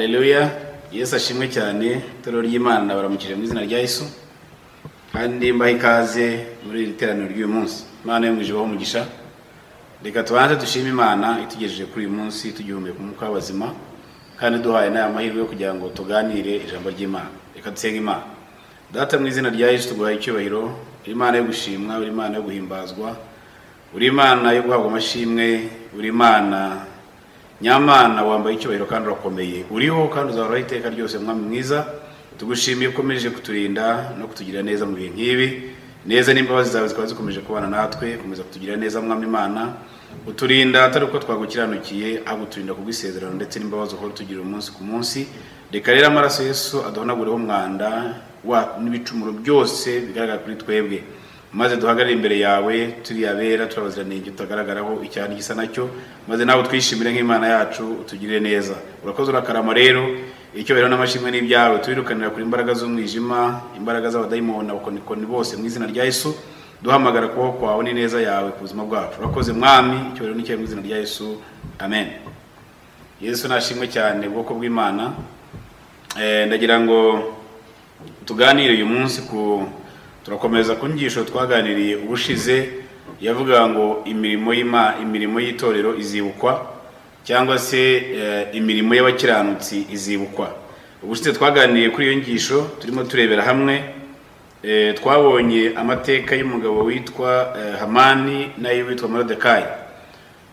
Haleluya, Yesu ashimwe cyane. Itorero ry'Imana baramukije mu izina rya Yesu, kandi mbaha ikaze muri iri teraniro ry'uyu munsi. Imana yo mu ijuru ibahe umugisha. Reka tubanze dushime Imana itugejeje kuri uyu munsi tugihumeka umwuka w'abazima, kandi duhaye n'aya mahirwe yo kugira ngo tuganire ijambo ry'Imana. Reka dusenge Imana. Data, mu izina rya Yesu tuguhaye icyubahiro. Uri Imana yo gushimwa, uri Imana yo guhimbazwa, uri Imana yo guhabwa amashimwe, uri Imana nyamana wambaye icyubahiro kandi urakomeye, uriho kandi uzahoraho iteka ryose. Mwami mwiza, tugushimiye ukomeje kuturinda no kutugirira neza mu bihe nk'ibi. Neza n'imbabazi zawe zikaba zikomeje kubana natwe. Komeza kutugirira neza, Mwami Imana, uturinda atari uko twagukiranukiye, ahubwo uturinda kubw'isezerano ndetse n'imbabazi uhora utugirira umunsi ku munsi. Reka rero amaraso Yesu aduhanagureho umwanda n'ibicumuro byose bigaragara kuri twebwe, maze duhagarare imbere yawe turi abera, turi abaziranenge, tutagaragaraho icyaha gisa nacyo, maze nawe twishimire nk'Imana yacu, utugirire neza. Urakoze, urakarama. Rero icyubahiro n'amashimwe n'ibyawe. Turirukanira kuri imbaraga z'umwijima, imbaraga z'abadayimoni, abakonikoni bose mu izina rya Yesu. Duhamagara kubaho kwawe n'ineza yawe ku buzima bwacu. Urakoze Mwami, icyubahiro n'icyawe mu izina rya Yesu, amen. Yesu nashimwe cyane, bwoko bw'Imana. Ndagira ngo tuganire uyu munsi ku turakomeza ku nyigisho twaganiriye ubushize, yavuga ngo imirimo y'Imana, imirimo y'itorero izibukwa, cyangwa se imirimo y'abakiranutsi izibukwa. Ubushize twaganiriye kuri iyo nyigisho turimo turebera hamwe, twabonye amateka y'umugabo witwa Hamani n'ay'uwitwa Moridekayi.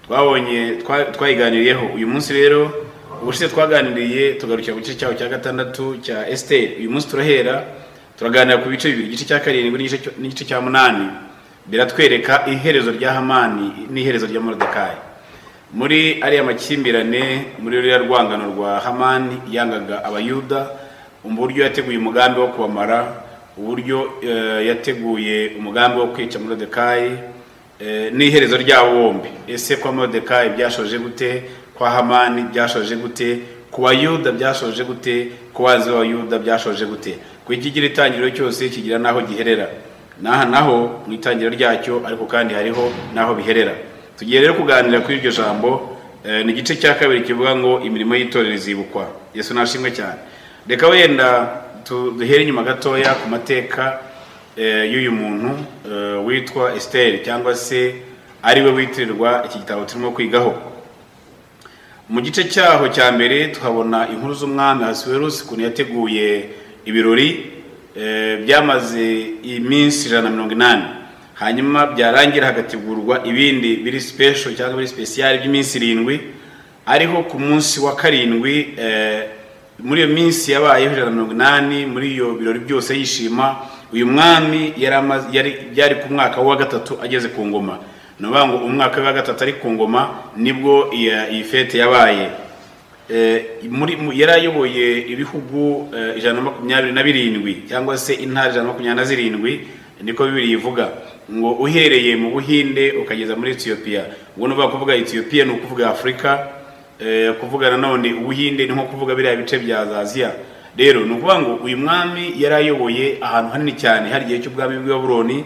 Twabonye twayiganiriyeho. Uyu munsi rero, ubushize twaganiriye tugarukira ku gice cyaho cya gatandatu cya Esiteri. Uyu munsi turahera turaganira ku bice bibiri, igice cya karindwi n'igice cya munani. Biratwereka iherezo rya Hamani n'iherezo rya Moridekayi muri ariya makimbirane, muri ruriya rwangano rwa Hamani yangaga Abayuda, uburyo yateguye umugambi wo kubamara, uburyo yateguye umugambi wo kwica Moridekayi, n'iherezo ryabo bombi. Ese kwa Moridekayi byashoje gute? Kwa Hamani byashoje gute? Ku Bayuda byashoje gute? Ku banzi b'Abayuda byashoje gute? Ku ikigira itangiriro cyose kigira n'aho giherera. N'aha naho mu itangiriro ryacyo, ariko kandi hariho n'aho biherera. Tugiye rero kuganira kuri iryo jambo, ni igice cya kabiri kivuga ngo imirimo y'itorero izibukwa. Yesu nashimwe cyane. Reka wenda duhere inyuma gatoya ku mateka y'uyu muntu witwa Esiteri, cyangwa se ari we witirirwa iki gitabo turimo kwigaho. Mu gice cyaho cya mbere tuhabona inkuru z'umwami Ahasuwerusi, ukuntu yateguye ibirori byamaze iminsi 180, hanyuma byarangira hagategurwa ibindi biri special cyangwa biri special by'iminsi 7. Ariho ku munsi wa karindwi, muri iyo minsi yabayeho 180, muri iyo birori byose yishima, uyu mwami yari ku mwaka wa gatatu ageze ku ngoma. Ni ukuvuga ngo umwaka wa gatatu ari ku ngoma nibwo iyi fete yabaye. Yari ayoboye ibihugu 127, cyangwa se intara 127, niko Bibiliya ivuga, ngo uhereye mu Buhinde ukageza muri Ethiopia. Ubwo ni ukuvuga Ethiopia ni ukuvuga Afurika, kuvuga nanone Ubuhinde ni nko kuvuga biriya bice bya Aziya. Rero ni ukuvuga ngo uyu mwami yari ayoboye ahantu hanini cyane. Hari igihe cy'ubwami bw'i Babuloni,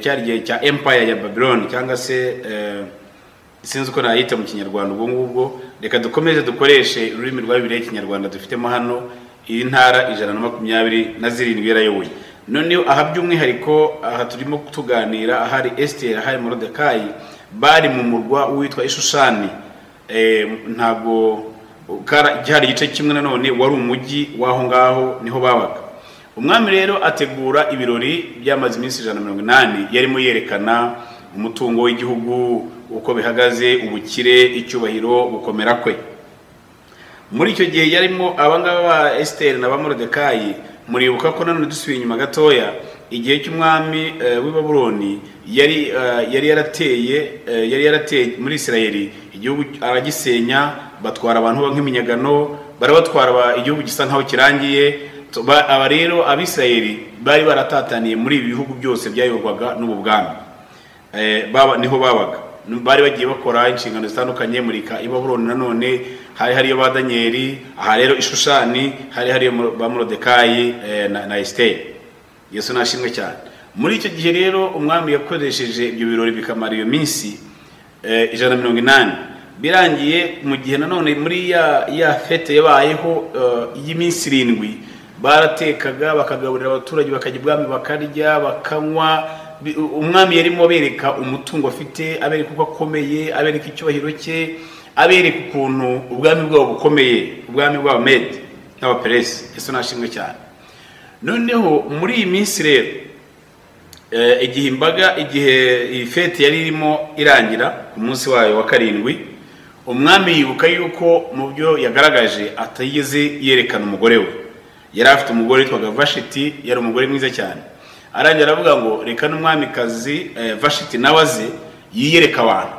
cyari igihe cya empire ya Babylon, cyangwa se sinzi uko nayita mu Kinyarwanda. Ubwo ngubwo reka dukomeze dukoreshe ururimi rwa Bibiliya y'Ikinyarwanda dufitemo hano. Iyi ntara 127 yarayoboye. Noneho aha by'umwihariko aha turimo tuganira, ahari Esiteri, ahari Moridekayi, bari mu murwa witwa Ishushani. Ntabwo cyari igice kimwe, nanone wari umujyi w'aho ngaho, niho babaga. Umwami rero ategura ibirori byamaze iminsi 180, yarimo yerekana umutungo w'igihugu uko bihagaze, ubukire, icyubahiro, gukomera kwe. Muri icyo gihe yarimo abangaba ba Esiteri na ba Moridekayi. Muribuka ko nanone dusubiye inyuma gatoya, igihe cy'umwami w'i Babuloni yari yarateye muri Isirayeli, igihugu aragisenya, batwara abantu nk'iminyagano, barabatwara, igihugu gisa nkaho kirangiye. Aba rero Abisirayeli bari baratataniye muri ibi bihugu byose byayoborwaga n'ubu bwami. Niho babaga, bari bagiye bakora inshingano zitandukanye. Muri i Babuloni nanone hari hariyo ba Daniyeli. Aha rero Ishushani hari hariyo ba Moridekayi na Esiteri. Yesu nashimwe cyane. Muri icyo gihe rero umwami yakoresheje ibyo birori bikamara iyo minsi 180. Birangiye mu gihe nanone muri ya fete yabayeho y'iminsi 7, baratekaga bakagaburira abaturage, bakajya ibwami bakarya bakanywa. Umwami yarimo abereka umutungo afite, abereka uko akomeye, abereka icyubahiro cye, abereka ukuntu ubwami bwabo bukomeye, ubwami bw'Abamedi n'Abaperesi. Yesu nashimwe cyane. Noneho muri iyi minsi rero, igihe imbaga, igihe iyi fete yari irimo irangira ku munsi wayo wa 7, umwami yibuka yuko mu byo yagaragaje atigeze yerekana umugore we. Yari afite umugore witwaga Vashiti, yari umugore mwiza cyane. Arangira aravuga ngo reka n'umwamikazi Vashiti nawe aze yiyereka abantu,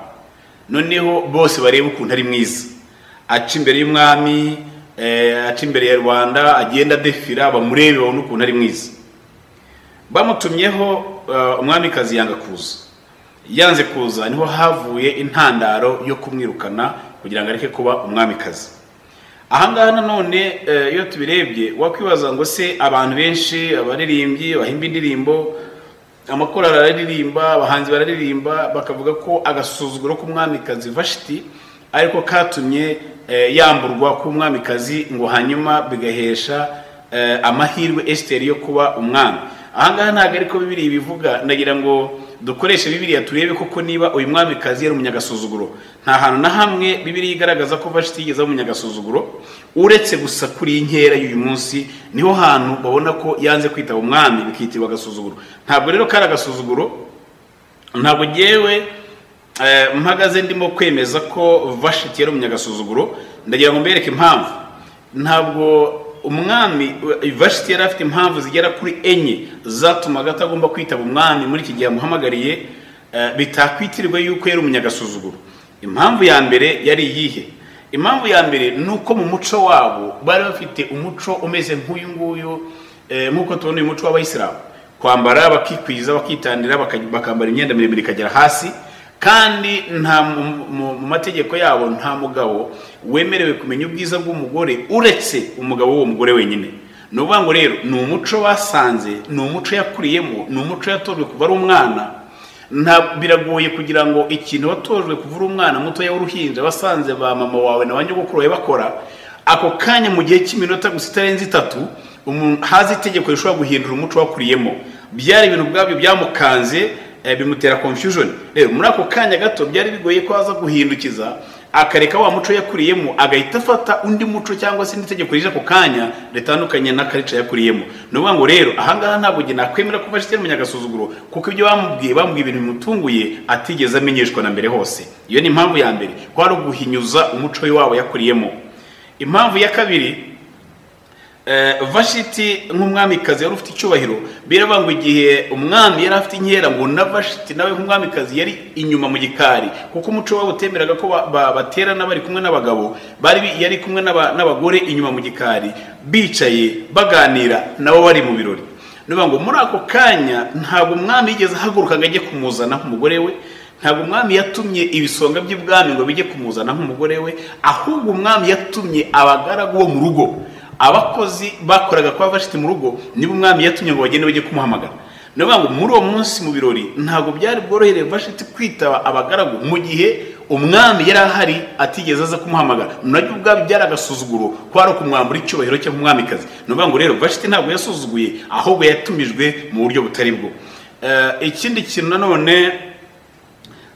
noneho bose barebe ukuntu ari mwiza. Aca imbere y'umwami, aca imbere ya rubanda, agenda adefira bamurebe babone ukuntu ari mwiza. Bamutumyeho umwamikazi yanga kuza. Yanze kuza niho havuye intandaro yo kumwirukana kugira ngo areke kuba umwamikazi. Ahangaha nanone iyo tubirebye wakwibaza ngo se abantu benshi, abaririmbyi bahimba indirimbo, amakorali araririmba, abahanzi bararirimba, bakavuga ko agasuzuguro k'umwamikazi Vashiti ariko katumye yamburwa k'umwamikazi, ngo hanyuma bigahesha amahirwe Esiteri yo kuba umwami. Ahangaha ntabwo ariko Bibiliya ibivuga. Ndagira ngo dukoreshe Bibiliya turebe koko niba uyu mwamikazi yari umunyagasuzuguro. Nta hantu na hamwe Bibiliya igaragaza ko Vashiti yigeze umunyagasuzuguro, uretse gusa kuri inkera y'uyu munsi niho hantu babona ko yanze kwitaba umwami bikitirwa agasuzuguro. Ntabwo rero kari agasuzuguro. Ntabwo jyewe mpagaze ndimo kwemeza ko Vashiti yari umunyagasuzuguro. Ndagira ngo mbereke impamvu. Ntabwo umwami Vashiti yari afite impamvu zigera kuri 4 zatumaga atagomba kwitaba umwami muri iki gihe amuhamagariye, bitakwitirwa yuko yari umunyagasuzuguro. Impamvu ya mbere yari iyihe? Impamvu ya mbere ni uko mu muco wabo bari bafite umuco umeze nk'uyu nguyu, nk'uko tubona uyu muco w'Abayisilamu, kwambara bakikwiza, bakitandira, bakambara imyenda miremire ikagera hasi. Kandi nta mu mategeko yabo nta mugabo wemerewe kumenya ubwiza bw'umugore uretse umugabo w'uwo mugore wenyine. Ni ukuvuga ngo rero ni umuco basanze, ni umuco yakuriyemo, ni umuco yatojwe kuva ari umwana. Biragoye kugira ngo ikintu watojwe kuva uri umwana muto w'uruhinja basanze ba mama wawe na ba nyogokuru bawe bakora, ako kanya mu gihe cy'iminota gusa itarenze 3 haza itegeko rishobora guhindura umuco wakuriyemo. Byari ibintu ubwabyo byamukanze, bimutera confusion. Rero muri ako kanya gato byari bigoye ko aza guhindukiza akareka wa muco yakuriyemo agahita afata undi muco cyangwa se itegeko rije ako kanya ritandukanye na karica yakuriyemo. Ni ukuvuga ngo rero ahangaha ntabwo njye nakwemera ko Vashiti yari umunyagasuzuguro, kuko ibyo bamubwiye ibintu bimutunguye atigeze amenyeshwa na mbere hose. Iyo ni impamvu ya mbere, ko ari uguhinyuza umuco wabo yakuriyemo. Impamvu ya kabiri, Vashiti nk'umwamikazi yari ufite icyubahiro, biravuga ngo igihe umwami yari afite inkera ngo na Vashiti nawe nk'umwamikazi yari inyuma mu gikari, kuko umuco wabo utemeraga ko baterana bari kumwe n'abagabo, bari yari kumwe n'abagore inyuma mu gikari bicaye baganira nabo bari mu birori. Niba ngo muri ako kanya ntabwo umwami yigeze ahaguruka ngo ajye kumuzana nk'umugore we, ntabwo umwami yatumye ibisonga by'ibwami ngo bijye kumuzana nk'umugore we, ahubwo umwami yatumye abagaragu bo mu rugo, abakozi bakoraga kwa Vashiti mu rugo, nibo umwami yatumye ngo bagende bajye kumuhamagara. Niba ngo muri uwo munsi mu birori ntabwo byari bworohere Vashiti kwitaba abagaragu mu gihe umwami yari ahari atigeze aza kumuhamagara. Nabyo ubwabyo byari agasuzuguro, kwari ukumwambura icyubahiro cye nk'umwamikazi. Niba ngo rero Vashiti ntabwo yasuzuguye, ahubwo yatumijwe mu buryo butari bwo. Ikindi kintu nanone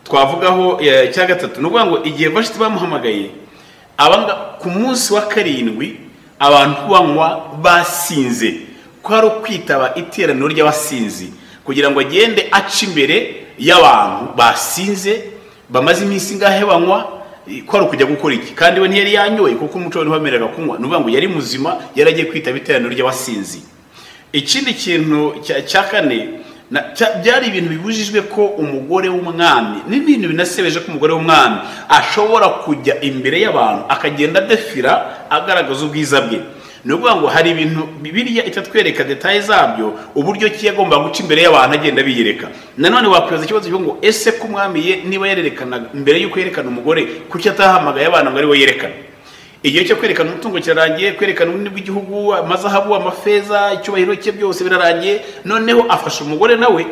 twavugaho cya gatatu, ni ukuvuga ngo igihe Vashiti bamuhamagaye ku munsi wa 7 abantu banywa basinze, ko ari ukwitaba iteraniro ry'abasinzi kugira ngo agende aca imbere y'abantu basinze bamaze iminsi ingahe banywa, ko ari ukujya gukora iki? Kandi we ntiyari yanyoye kuko umuco we ntiwemereraga kunywa. Ni ukuvuga ngo yari muzima, yari agiye kwitaba iteraniro ry'abasinzi. Ikindi kintu cya kane, byari ibintu bibujijwe ko umugore w'umwami, n'ibintu binasebeje ko umugore w'umwami ashobora kujya imbere y'abantu akagenda adefira agaragaza ubwiza bwe. Ni ukuvuga ngo hari ibintu Bibiliya itatwereka details zabyo, uburyo ki yagomba guca imbere y'abantu agenda biyereka. Nanone wakwibaza ikibazo cyo ngo ese ko umwami ye niba yerekanaga mbere yuko yerekana umugore, kuki atahamagaye abana ngo ari we yerekana? Igihe cyo kwerekana umutungo kirarangiye, kwerekana ubunini bw'igihugu, amazahabu, amafeza, icyubahiro cye byose birarangiye, noneho afasha umugore nawe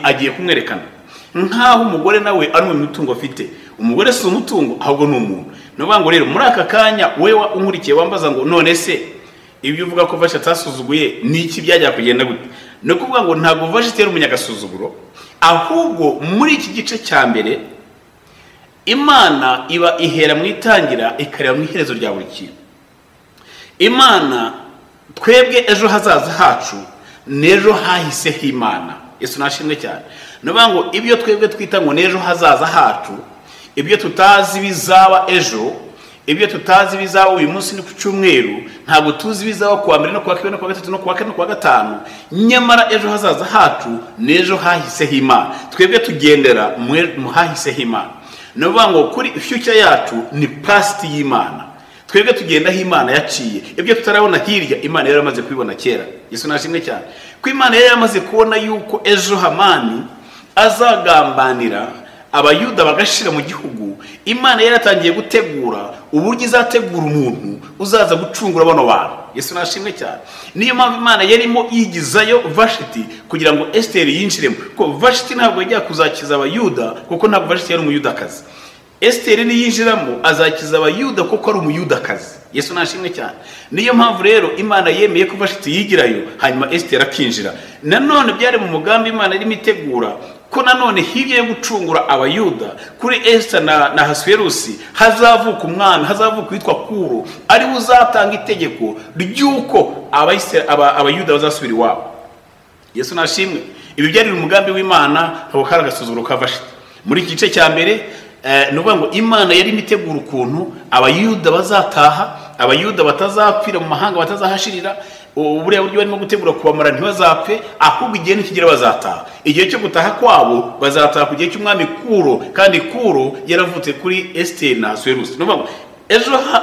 agiye kumwerekana nkaho umugore nawe ari mu mitungo afite. Umugore si umutungo, ahubwo ni umuntu. Ni ukuvuga ngo rero muri aka kanya wewe unkurikiye wambaza ngo none se ibyo uvuga ko Vashiti atasuzuguye ni iki, byajya kugenda gute? Ni ukuvuga ngo ntabwo Vashiti yari umunyagasuzuguro, ahubwo muri iki gice cya mbere Imana iba ihera mu itangira ikareba mu iherezo rya buri kintu. Imana twebwe ejo hazaza hacu n'ejo hahise h'Imana. Yesu nashimwe cyane. Ni ukuvuga ngo ibyo twebwe twita ngo n'ejo hazaza hacu, ibyo tutazi bizaba ejo, ibyo tutazi bizaba uyu munsi ni ku cyumweru, ntabwo tuzi bizaba kuwa mbere no kuwa kabiri no kuwa gatatu no kuwa kane no kuwa gatanu. Nyamara ejo hazaza hacu n'ejo hahise h'Imana. Twebwe tugendera mu hahise h'Imana. Ni ukuvuga ngo kuri future yacu ni past y'Imana. Twebwe tugenda aho Imana yaciye. Ibyo tutarabona hirya Imana yari yamaze kubibona kera. Yesu nashimwe cyane. Ko Imana yari yamaze kubona yuko ejo Hamani azagambanira Abayuda bagashira mu gihugu, Imana yari yatangiye gutegura uburyo izategura umuntu uzaza gucungura bano bantu. Yesu nashimwe cyane. Niyo mpamvu Imana yarimo yigizayo Vashiti kugira ngo Esteri yinjiremo. Ko Vashiti ntabwo yajya kuzakiza Abayuda, kuko ntabwo Vashiti yari umuyudakazi. Esteri niyinjiramo azakiza Abayuda kuko ari umuyudakazi. Yesu nashimwe cyane. Niyo mpamvu rero Imana yemeye ko Vashiti yigirayo, hanyuma Esteri akinjira. Nanone byari mu mugambi Imana irimo itegura ko nanone hirya yo gucungura Abayuda kuri Esther na Ahasuwerusi hazavuka umwami, hazavuka witwa Kuro, ari uzatanga itegeko ry'uko Abayuda bazasubira iwabo. Yesu nashimwe. Ibi byari umugambi w'Imana, ntabwo kari agasuzuguro ka Vashiti. Muri iki gice cya mbere ni ukuvuga ngo Imana yari imitegura ukuntu Abayuda bazataha, Abayuda batazapfira mu mahanga, batazahashirira. Uburiya buryo barimo gutegura kubamara ntibazapfe, ahubwo igihe nikigera bazataha. Igihe cyo gutaha kwabo bazataha ku gihe cy'umwami Kuro, kandi Kuro yaravutse kuri Esteri na Ahasuwerusi. Ni ukuvuga ngo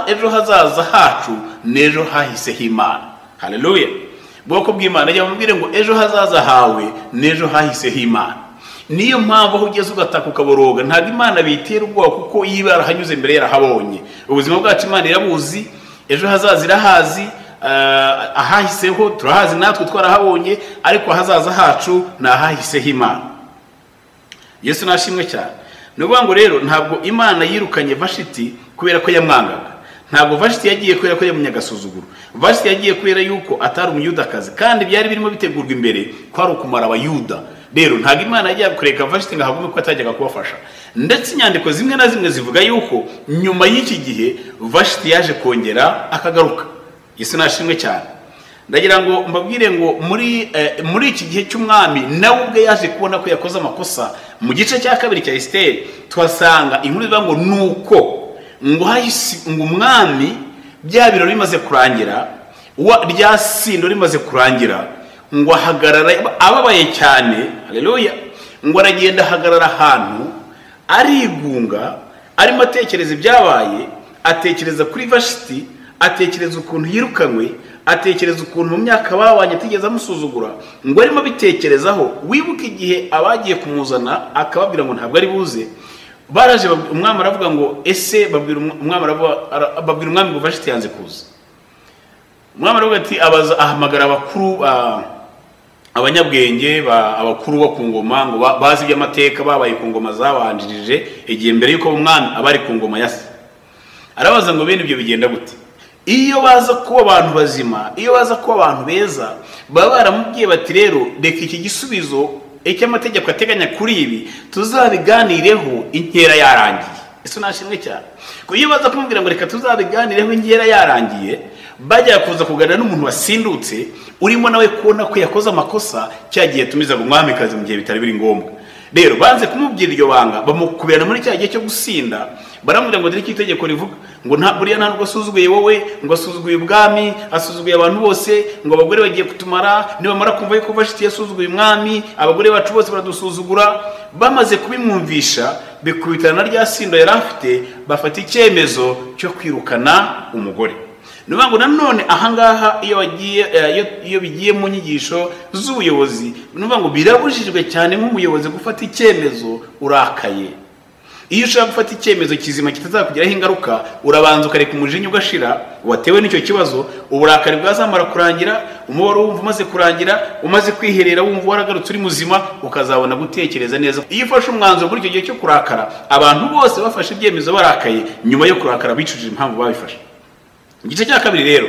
ejo hazaza hacu n'ejo hahise h'Imana. Haleluya. Bwoko bw'Imana, ajya bamubwire ngo ejo hazaza hawe n'ejo hahise h'Imana. Niyo mpamvu aho ugeze ugataka ukaboroga, ntabwo Imana bitera ubwoba kuko yiba yarahanyuze mbere yarahabonye. Ubuzima bwacu Imana irabuzi, ejo hazaza irahazi, ahahiseho turahazi natwe twarahabonye, ariko ahazaza hacu ni ahahise h'Imana. Yesu nashimwe cyane. Ni ukuvuga ngo rero ntabwo Imana yirukanye Vashiti kubera ko yamwangaga. Ntabwo Vashiti yagiye kubera ko yamunyagasuzuguro. Vashiti yagiye kubera yuko atari umuyudakazi, kandi byari birimo bitegurwa imbere ko ari ukumara Abayuda. Rero ntabwo Imana yagiye kureka Vashiti ngo ahagume kuko atajyaga kubafasha. Ndetse inyandiko zimwe na zimwe zivuga yuko nyuma y'iki gihe Vashiti yaje kongera akagaruka. Yesu nashimwe cyane. Ndagira ngo mbabwire ngo muri iki gihe cy'umwami nawe ubwe yaje kubona ko yakoze amakosa. Mu gice cya kabiri cya Esteri tuhasanga inkuru ivuga ngo nuko ngo hahise ngo umwami bya birori bimaze kurangira, rya sindo rimaze kurangira, ngo ahagarara ababaye cyane. Haleluya. Ngo aragenda ahagarara ahantu arigunga, arimo atekereza ibyabaye, atekereza kuri Vashiti, atekereza ukuntu yirukanywe, atekereza ukuntu mu myaka babanye atigeze amusuzugura, ngo arimo abitekerezaho. Wibuke igihe abagiye kumuzana akababwira ngo ntabwo ari buze, baraje umwami aravuga ngo ese babwira umwami, babwira umwami ngo Vashiti yanze kuza. Umwami aravuga ati abaza, ahamagara abakuru abanyabwenge, abakuru bo ku ngoma ngo bazi iby'amateka, babaye ku ngoma zabanjirije igihe mbere yuko umwami abari ku ngoma ya se. Arabaza ngo bene ibyo bigenda gute? Iyo baza kuba abantu bazima, iyo baza kuba abantu beza, baba baramubwiye bati rero reka iki gisubizo icy'amategeko ateganya kuri ibi tuzabiganireho inkera yarangiye. Yesu nashimwe cyane. Ko iyo baza kumubwira ngo reka tuzabiganireho inkera yarangiye, bajya kuza kuganira n'umuntu wasindutse urimo nawe kubona ko yakoze amakosa, cyagiye tumizaga umwamikazi mu gihe bitari biri ngombwa. Rero banze kumubwira iryo banga, bamukubirana muri cya gihe cyo gusinda, baramubwira ngo dore icyo itegeko rivuga, ngo nta buriya ntabwo asuzuguye wowe, ngo asuzuguye ubwami, asuzuguye abantu bose, ngo abagore bagiye kutumara, nibamara kumva yuko Vashiti yasuzuguye umwami, abagore bacu bose baradusuzugura. Bamaze kubimwumvisha, bikubitana na rya sindo yari afite, bafata icyemezo cyo kwirukana umugore. Ni ukuvuga ngo nanone ahangaha iyo bagiye, iyo bigiye mu nyigisho z'ubuyobozi, ni ukuvuga ngo birabujijwe cyane nk'umuyobozi gufata icyemezo urakaye. Iyo ushaka gufata icyemezo kizima kitazakugiraho ingaruka, urabanza ukareka umujinya ugashira watewe n'icyo kibazo, uburakari bwazamara kurangira, umubabaro wumva umaze kurangira, umaze kwiherera, wumva waragarutse uri muzima, ukazabona gutekereza neza. Iyo ufashe umwanzuro muri icyo gihe cyo kurakara, abantu bose bafashe ibyemezo barakaye, nyuma yo kurakara bicujije impamvu babifashe. Igice cya kabiri rero,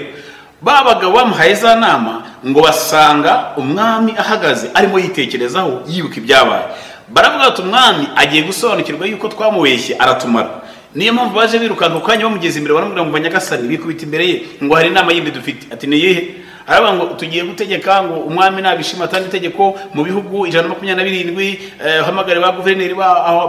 ba bagabo bamuhaye za nama ngo basanga umwami ahagaze arimo yitekerezaho, yibuka ibyabaye. Baravuga ati umwami agiye gusobanukirwa yuko twamubeshye aratumara. Niyo mpamvu baje birukanka ku kanya bamugeze imbere, baramubwira ngo Nyagasani, bikubita imbere ye ngo hari inama yindi dufite. Ati ni iyihe? Aravuga ngo tugiye gutegeka ngo umwami nabishima atanga itegeko mu bihugu 127, hamagare ba guverineri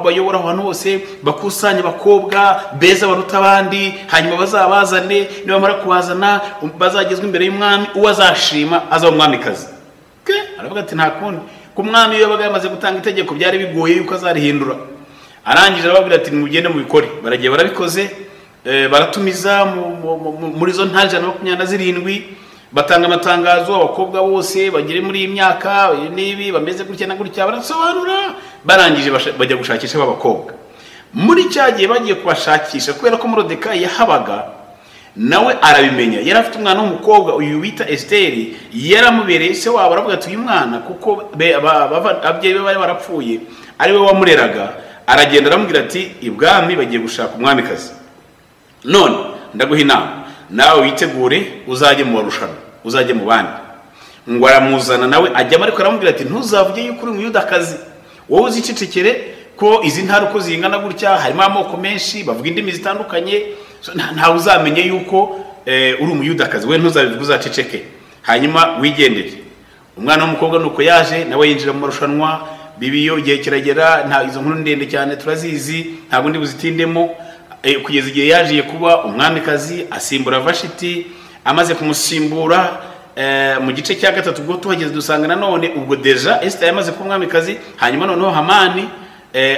bayobora ahantu hose, bakusanye abakobwa beza baruta abandi, hanyuma bazabazane, nibamara kubazana bazagezwa imbere y'umwami, uwo azashima azaba umwamikazi. Aravuga ati nta kundi, ku mwami iyo yabaga yamaze gutanga itegeko byari bigoye yuko azarihindura. Arangije arababwira ati nimugende mubikore. Baragiye barabikoze, baratumiza muri zo ntara 127, batanga amatangazo, abakobwa bose bagere muri iyi myaka n'ibi bameze gutya na gutya, barasobanura. Barangije bajya gushakisha abakobwa. Muri cya gihe bagiye kubashakisha, kubera ko Moridekayi yahabaga nawe arabimenya, yari afite umwana w'umukobwa uyu bita Esiteri, yaramubereye se wabo. Aravuga ati uyu mwana kuko ababyeyi be bari barapfuye ari we wamureraga. Aragenda aramubwira ati ibwami bagiye gushaka umwamikazi, none ndaguha inama nawe witegure uzajye mu barushanwa, uzajye mu bandi. Ngo aramuzana nawe ajyamo, ariko aramubwira ati ntuzavuge yuko uri umuyudakazi, wowe uzicecekere ko izi ntara uko zingana gutya harimo amoko menshi bavuga indimi zitandukanye, ntawe uzamenye yuko uri umuyudakazi, we ntuzabivuge uzaceceke, hanyuma wigendere. Umwana w'umukobwa nuko yaje nawe yinjira mu marushanwa. Bibiyo igihe kiragera, nta izo nkuru ndende cyane turazizi, ntabwo ndi buzitindemo, kugeza igihe yaje kuba umwamikazi asimbura Vashiti. Amaze kumusimbura mu gice cya gatatu ubwo tuhageze dusanga nanone ubwo deja Esita yamaze kuba umwamikazi, hanyuma noneho Hamani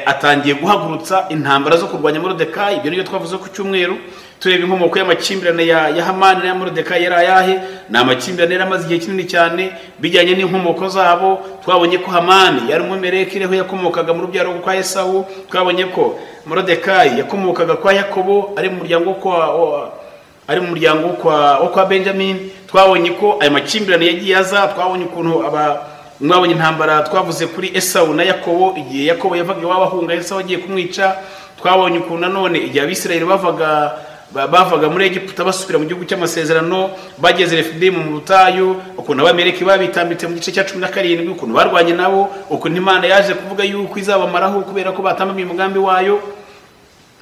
atangiye guhagurutsa intambara zo kurwanya Moridekayi. Ibyo nibyo twavuze ku cyumweru, tureba inkomoko y'amakimbirane ya Hamani na Moridekayi yari ayahe. Ni amakimbirane yari amaze igihe kinini cyane bijyanye n'inkomoko zabo. Twabonye ko Hamani yari umumeleki, aho yakomokaga mu rubyaro kwa Esawu. Twabonye ko Moridekayi yakomokaga kwa Yakobo, ari mu muryango kwa ari mu muryango kwa Benjamin. Twabonye ko ayo makimbirane yagiye aza, twabonye ukuntu mwabonye intambara twavuze kuri Esawu na Yakobo, igihe Yakobo yavaga iwabo ahunga Esawu agiye kumwica. Twabonye ukuntu nanone igihe Abisirayeli bavaga muri Egiputa basubira mu gihugu cy'amasezerano, bageze Refidimu mu butayu, ukuntu Abameleki babitambitse mu gice cya 17, ukuntu barwanye nabo, ukuntu Imana yaje kuvuga yuko izabamaraho kubera ko batambamiye umugambi wayo.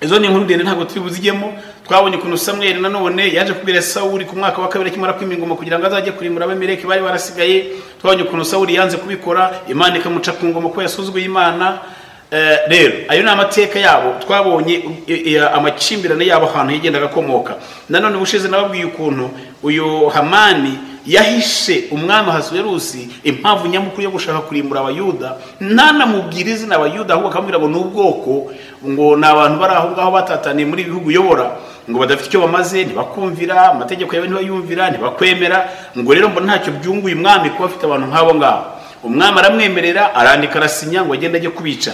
Izo ni inkuru ndende ntabwo turi buzigemo. Twabonye ukuntu Samweli nanone yaje kubwira Sawuli ku mwaka wa kabiri akimara kwima ingoma kugira ngo azajye kurimbura Abameleki bari barasigaye. Twabonye ukuntu Sawuli yanze kubikora, Imana ikamuca ku ngoma ko yasuzuguye Imana. Rero ayo ni amateka yabo. Twabonye amakimbirane yabo ahantu yagendaga akomoka. Nanone ubushize nababwiye ukuntu uyu Hamani yahishe umwami Ahasuwerusi impamvu nyamukuru yo gushaka kurimbura Abayuda, ntanamubwira izina Abayuda, ahubwo akamubwira ngo ni ubwoko, ngo ni abantu bari aho ngaho batataniye muri ibihugu uyobora, ngo badafite icyo bamaze, ntibakumvira amategeko yawe, ntibayumvira, ntibakwemera, ngo rero mbona ntacyo byunguye umwami kuba afite abantu nk'abo ngabo. Umwami aramwemerera, arandika, arasinya ngo agende ajye kubica.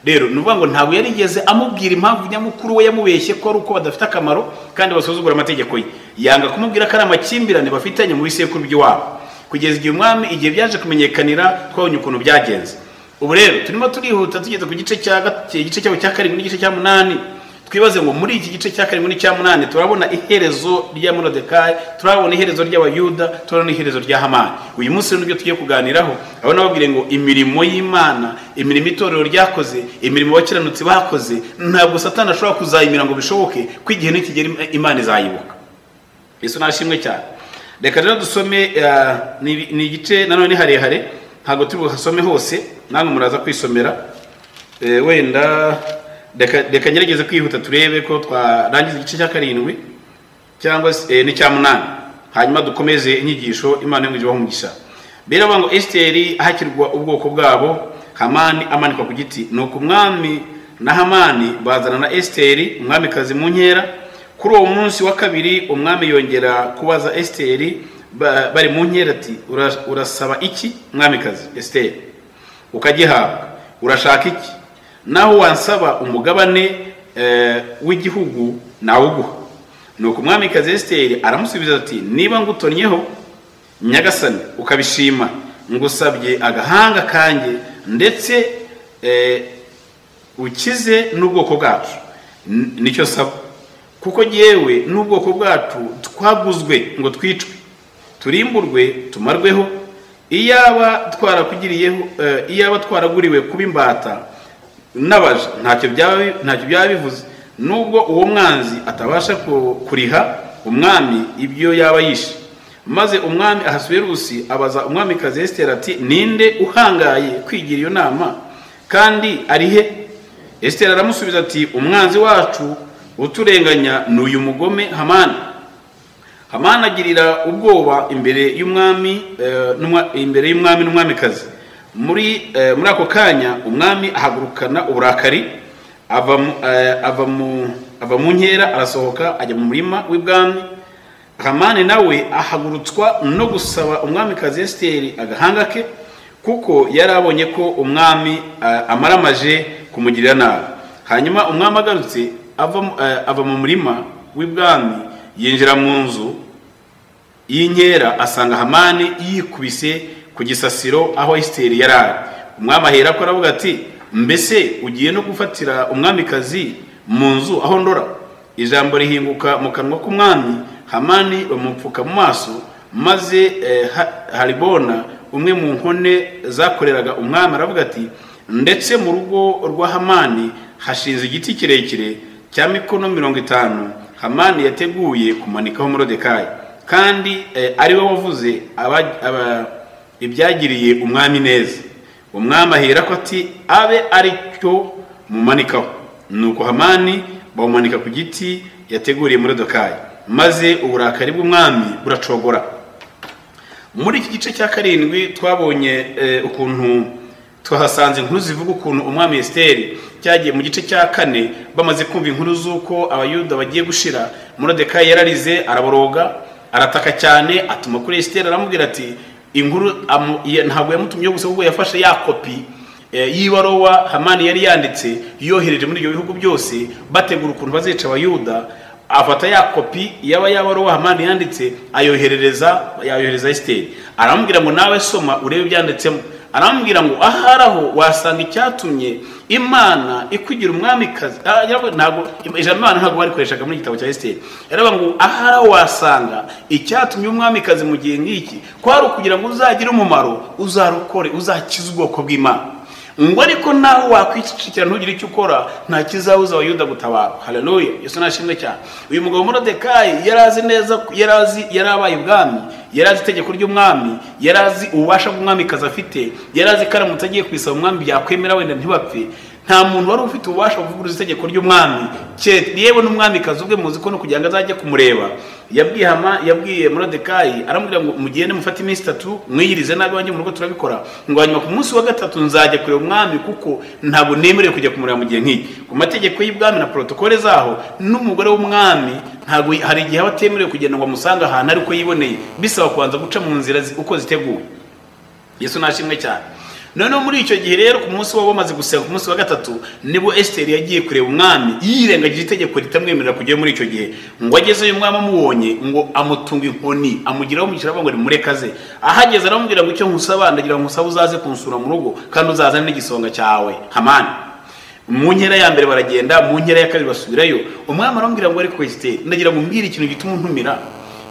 Rero ni ukuvuga ngo ntabwo yarigeze amubwira impamvu nyamukuru we yamubeshye ko ari uko badafite akamaro kandi basuzugura amategeko ye. Yanga kumubwira ko ari amakimbirane bafitanye mu bisekuru by'iwabo. Kugeza igihe umwami, igihe byaje kumenyekanira, twabonye ukuntu byagenze. Ubu rero turimo turihuta tugeze ku gice cya igice cyabo cya karindwi n'igice cya munani. Twibaze ngo muri iki gice cya karindwi n'icya munani turabona iherezo rya Moridekayi, turabona iherezo ry'Abayuda, turabona iherezo rya Hamani. Uyu munsi rero nibyo tugiye kuganiraho, aho nababwire ngo imirimo y'Imana, imirimo itorero ryakoze, imirimo abakiranutsi bakoze, ntabwo Satani ashobora kuzayimira ngo bishoboke ko igihe nikigera Imana izayibuka. Yesu nashimwe cyane. Reka rero dusome, ni igice nanone ni harehare, ntabwo turi buhasome hose, namwe muraza kwisomera. Wenda reka ngerageze kwihuta turebe ko twarangiza igice cya karindwi cyangwa se n'icya munani, hanyuma dukomeze inyigisho. Imana yo ibahe umugisha. Biravuga ngo Esiteri ahakirwa ubwoko bwabo, Hamani amanikwa ku giti. Nuko umwami na Hamani bazana na Esiteri umwamikazi mu nkera. Kuri uwo munsi wa kabiri umwami yongera kubaza Esiteri bari mu nkera ati urasaba iki mwamikazi Esiteri ukagihabwa? Urashaka iki? Naho wansaba umugabane w'igihugu nawuguha. Nuko umwamikazi Esiteri aramusubiza ati niba ngutonnyeho nyagasani ukabishima, ngusabye agahanga kanjye ndetse ukize n'ubwoko bwacu, nicyo saba, kuko yewe n'ubwoko bwacu twaguzwe ngo twicwe, turimburwe, tumarweho. Iyaba twarakugiriyeho, iyaba twaraguriwe kuba imbata n'abaja, ntacyo byaba bivuze, nubwo uwo mwanzi atabasha kuriha umwami ibyo yaba yishe. Maze umwami Ahasuwerusi abaza umwamikazi Esiteri ati ninde uhangaye kwigira iyo nama, kandi ari he? Esiteri aramusubiza ati umwanzi wacu uturenganya ni uyu mugome Hamani. Hamani agirira ubwoba imbere y'umwami imbere y'umwami n'umwamikazi. Muri ako kanya umwami ahagurukana uburakari, ava mu nkera arasohoka ajya mu murima w'ibwami. Hamani nawe ahagurutswa no gusaba umwamikazi Esiteri agahanga ke, kuko yari abonye ko umwami amaramaje kumugirira nabi. Hanyuma umwami agarutse ava mu murima w'ibwami, yinjira mu nzu y'inkera, asanga Hamani yikubise ku gisasiro aho Esiteri yari ari. Umwami aherako aravuga ati mbese ugiye no gufatira umwamikazi mu nzu aho ndora? Ijambo rihinguka mu kanwa k'umwami, Hamani bamupfuka mu maso. Maze Haribona umwe mu nkone zakoreraga umwami aravuga ati ndetse mu rugo rwa Hamani hashinze igiti kirekire cya mikono 50 Hamani yateguye kumanikaho Moridekayi, kandi ari we wavuze ibyagiriye umwami neza. Umwami aherako ati abe ari cyo mumanikaho. Nuko Hamani bawumanika ku giti yateguriye Moridekayi, maze uburakari bw'umwami buracogora. Muri iki gice cya 7 twabonye ukuntu twahasanze inkuru zivuga ukuntu umwami Esiteri cyagiye mu gice cya 4 bamaze kumva inkuru z'uko abayuda bagiye gushira. Moridekayi yararize, araboroga, arataka cyane, atuma kuri Esiteri aramubwira ati inkuru ntabwo yamutumye gusa, ahubwo yafashe ya kopi y'ibaruwa Hamani yari yanditse yohereje muri ibyo bihugu byose bategura ukuntu bazica abayuda. Afata ya kopi yaba yabaruwa Hamani yanditse ayohereza Esiteri, aramubwira ngo nawe soma urebe ibyanditsemo. Aramubwira ngo aharaho wasanga icyatumye Imana ikugira umwamikazi. Ntabwo ijambo Imana ntabwo barikoreshaga muri igitabo cya Esiteri. Yaravuga ngo aharaho wasanga icyatumye umwamikazi mu gihe nk'iki kwari ukugira ngo uzagire umumaro, uzarokore, uzakize ubwoko bw'Imana. Ngo ariko naho wakwicikira ntugire icyo ukora, nta kizabuza abayuda gutabara. Haleluya, Yesu nashimwe cyane. Uyu mugabo Moridekayi yarazi neza, yarazi yarabaye ubwami, yarazi itegeko ry'umwami, yarazi ububasha bw'umwamikazi afite, yarazi ko aramutse agiye kwisaba umwami byakwemera wenda ntibapfe. Nta muntu wari ufite ububasha buvuguruza itegeko ry'umwami, yewe n'umwamikazi ubwe muzi ko no kugira ngo azajye kumureba. Yabwiye Moridekayi aramubwira ngo mugende mufate iminsi 3 mwiyirize nabi wanjye mu rugo turabikora, ngo hanyuma ku munsi wa 3 nzajya kureba umwami, kuko ntabwo nemerewe kujya kumureba mu gihe nk'iki. Ku mategeko y'ibwami na protokole zaho, n'umugore w'umwami ntabwo hari igihe aba atemerewe kugenda ngo amusange ahantu ariko yiboneye, bisaba kubanza guca mu nzira uko ziteguwe. Yesu nashimwe cyane. Noneho muri icyo gihe rero ku munsi wabo bamaze gusenga ku munsi wa 3 nibwo Esiteri yagiye kureba umwami, yirengagije itegeko ritamwemerera kujya muri icyo gihe. Ngo ageze uyu mwami amubonye ngo amutunga inkoni, amugiraho umugisha aravuga ngo nimurekaze. Ahageze aramubwira ngo icyo nkusaba ndagira ngo nkusabe uzaze kunsura mu rugo, kandi uzazane n'igisonga cyawe Hamani. Mu nkera ya mbere baragenda, mu nkera ya 2 basubirayo. Umwami aramubwira ngo ariko Esiteri ndagira ngo umbwire ikintu gituma untumira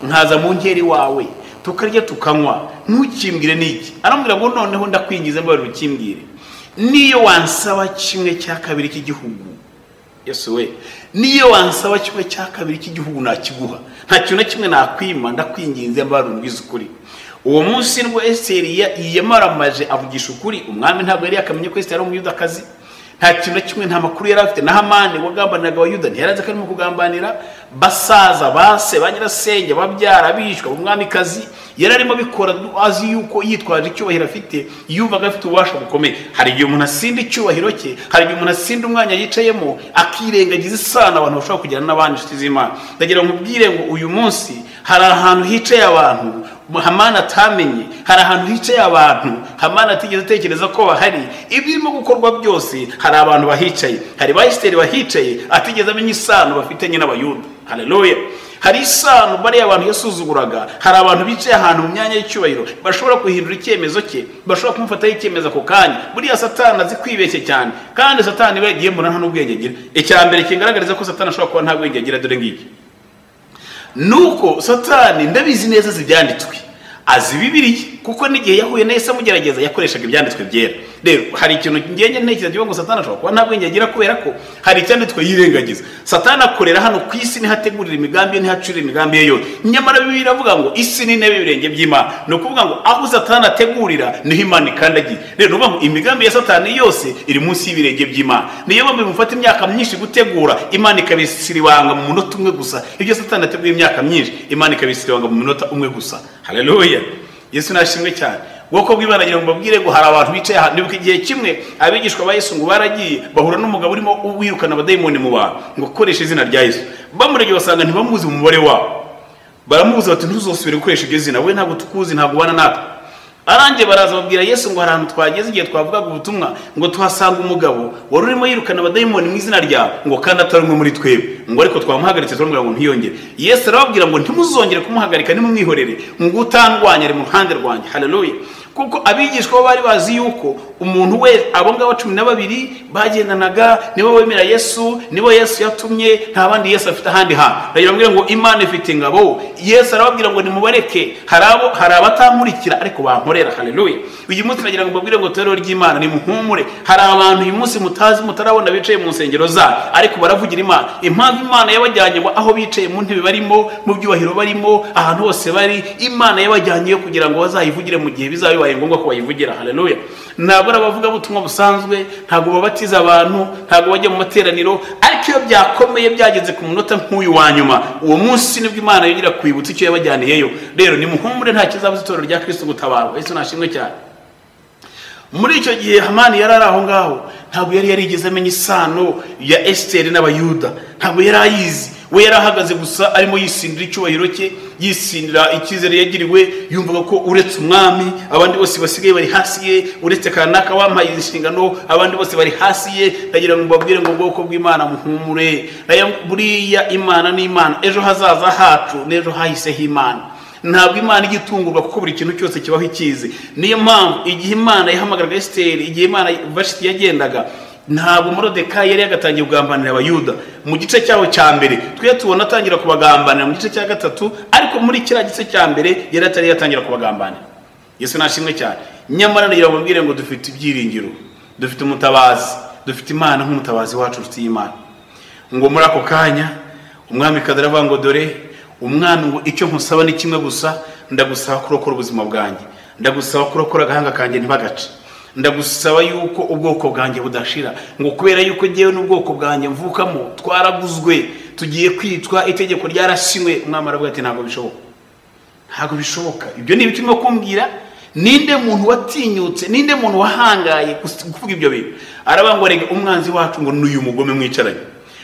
nkaza mu nkera iwawe tukarya tukanywa, ntukimbwire niki? Aramubwira ngo noneho ndakwingize mbabarira ukimbwire, niyo wansaba 1/2 cy'igihugu, Yesu we, niyo wansaba 1/2 cy'igihugu nakiguha, nta kintu na kimwe nakwima, ndakwinginze mbabarira umbwize ukuri. Uwo munsi nibwo Esiteri yamaramaje avugisha ukuri. Umwami ntabwo yari yakamenye ko Esiteri ari umuyudakazi, nta kintu na kimwe, nta makuru yari afite. Na Hamani wagambaniraga abayuda ntiyari azi ko arimo kugambanira basaza base ba nyirasenge babyara bishwa umwamikazi. Yari arimo abikora azi yuko yitwaje icyubahiro afite, yumvaga afite ububasha bukomeye. Hari igihe umuntu asinda icyubahiro cye, hari igihe umuntu asinda umwanya yicayemo, akirengagiza isano abantu bashobora kugirana n'abandi inshuti z'Imana. Ndagira ngo nkubwire ngo uyu munsi hari ahantu hicaye abantu Hamani atamenye, hari ahantu hicaye abantu Hamani atigeze atekereza ko bahari. Ibirimo gukorwa byose hari abantu bahicaye, hari ba Esiteri bahicaye atigeze amenya isano bafitanye n'Abayuda. Haleluya. Hari isano bariya abantu yasuzuguraga, hari abantu bicaye ahantu mu myanya y'icyubahiro bashobora guhindura icyemezo cye, bashobora kumufataho icyemezo ako kanya. Buriya Satani azi kwibeshya cyane, kandi Satani we yagiye mbona nta n'ubwenge agira. Icya mbere kigaragariza ko Satani ashobora kuba nta bwenge agira dore ngiki, nuko Satani ndabizi neza zibyanditswe, azi Bibiliya, kuko n'igihe yahuye na Yesu amugerageza yakoreshaga ibyanditswe byera. Rero hari ikintu ngenge ntekereza kivuga ngo Satani ashobora kuba nta bwenge agira kubera ko hari icyanditswe yirengagiza. Satani akorera hano ku isi, nihategurira imigambi ye, nihacurira imigambi ye yose. Nyamara Bibiliya iravuga ngo isi ni intebe y'ibirenge by'Imana. Ni ukuvuga ngo aho Satani ategurira niho Imana ikandagiye. Rero ni ukuvuga ngo imigambi ya Satani yose iri munsi y'ibirenge by'Imana. Niyo mpamvu bimufata imyaka myinshi gutegura, Imana ikabisiribanga mu munota umwe gusa. Ibyo Satani ateguye imyaka myinshi, Imana ikabisiribanga mu munota umwe gusa. Haleluya. Yesu nashimwe cyane. Ubwoko bw'Imana agira ngo mbabwire ngo hari abantu bicaye aha. Nibuka igihe kimwe abigishwa ba Yesu ngo baragiye bahura n'umugabo urimo wirukana abadayimoni mu bantu ngo akoreshe izina rya Yesu. Bamuregeye basanga ntibamuzi mu mubare wabo, baramubuza bati ntuzosubire gukoresha iryo zina, we ntabwo tukuzi, ntabwo ubana natwe. Arangiye baraza babwira Yesu ngo hari ahantu twageze igihe twavugaga ubutumwa ngo tuhasanga umugabo wari urimo yirukana abadayimoni mu izina ryawe, ngo kandi atari umwe muri twebwe, ngo ariko twamuhagaritse turamubwira ngo ntiyongere. Yesu arababwira ngo ntimuzongere kumuhagarika, nimumwihorere, ngo utandwanya ari mu ruhande rwanjye. Haleluya. Kuko abigishwa bo bari bazi yuko umuntu we abo ngabo 12 bagendanaga nibo bemera Yesu, nibo Yesu yatumye, nta bandi Yesu afite ahandi hantu. Ndagira ngo ngo Imana ifite ingabo. Yesu arababwira ngo nimubareke, hari abatamurikira ariko bankorera. Haleluya. Uyu munsi nagira ngo mbabwire ngo torero ry'Imana nimuhumure. Hari abantu uyu munsi mutazi, mutarabona, bicaye mu nsengero zabo ariko baravugira Imana. Impamvu Imana yabajyanye ngo aho bicaye mu ntebe barimo, mu byubahiro barimo, ahantu hose bari, Imana yabajyanyeyo kugira ngo bazayivugire mu gihe bizaba bibaye ngombwa ko bayivugira. Haleluya. Ntabwo ari abavugabutumwa busanzwe, ntabwo babatiza abantu, ntabwo bajya mu materaniro, ariko iyo byakomeye byageze ku munota nk'uyu wa nyuma, uwo munsi nibwo Imana yongera kwibutsa icyo yabajyaniyeyo. Rero nimuhumure, nta kizabuza itorero rya Kristo gutabarwa. Yesu nashimwe cyane. Muri icyo gihe Hamani yari ari aho ngaho, ntabwo yari yarigeze amenya isano ya Esiteri n'Abayuda, ntabwo yari ayizi. We yari ahagaze gusa arimo yisindira icyubahiro cye, yisindira icyizere yagiriwe, yumvaga ko uretse umwami abandi bose basigaye bari hasi ye, uretse kanaka wampaye inshingano abandi bose bari hasi ye. Ndagira ngo mbabwire ngo ubwoko bw'Imana muhumure. Buriya Imana ni Imana, ejo hazaza hacu n'ejo hahise h'Imana. Ntabwo Imana igitungurwa kuko buri kintu cyose kibaho ikizi. Niyo mpamvu igihe Imana yahamagaraga Esiteri, igihe Imana Vashiti yagendaga, ntabwo Moridekayi yari yagatangiye kugambanira Abayuda. Mu gice cyaho cya mbere twe tubona atangira kubagambanira mu gice cya gatatu, ariko muri kiriya gice cya mbere yari atari yatangira kubagambanira. Yesu nashimwe cyane. Nyamara ndagira ngo mbabwire ngo dufite ibyiringiro, dufite umutabazi, dufite Imana nk'umutabazi wacu, inshuti y'Imana. Ngo muri ako kanya umwami aravuga ngo dore umwami, ngo icyo nkusaba ni kimwe gusa, ndagusaba kurokora ubuzima bwanjye, ndagusaba kurokora agahanga kanjye ntibagace, ndagusaba yuko ubwoko bwanjye budashira, ngo kubera yuko ngewe n'ubwoko bwanjye mvukamo twaraguzwe, tugiye kwicwa, itegeko ryarasinywe. Umwami aravuga ati ntabwo bishoboka, ntabwo bishoboka. Ibyo ni ibyo urimo kumbwira? Ninde muntu watinyutse, ninde muntu wahangaye kuvuga ibyo bintu? Aravuga ngo rega umwanzi wacu ngo n'uyu mugome mwicaranye.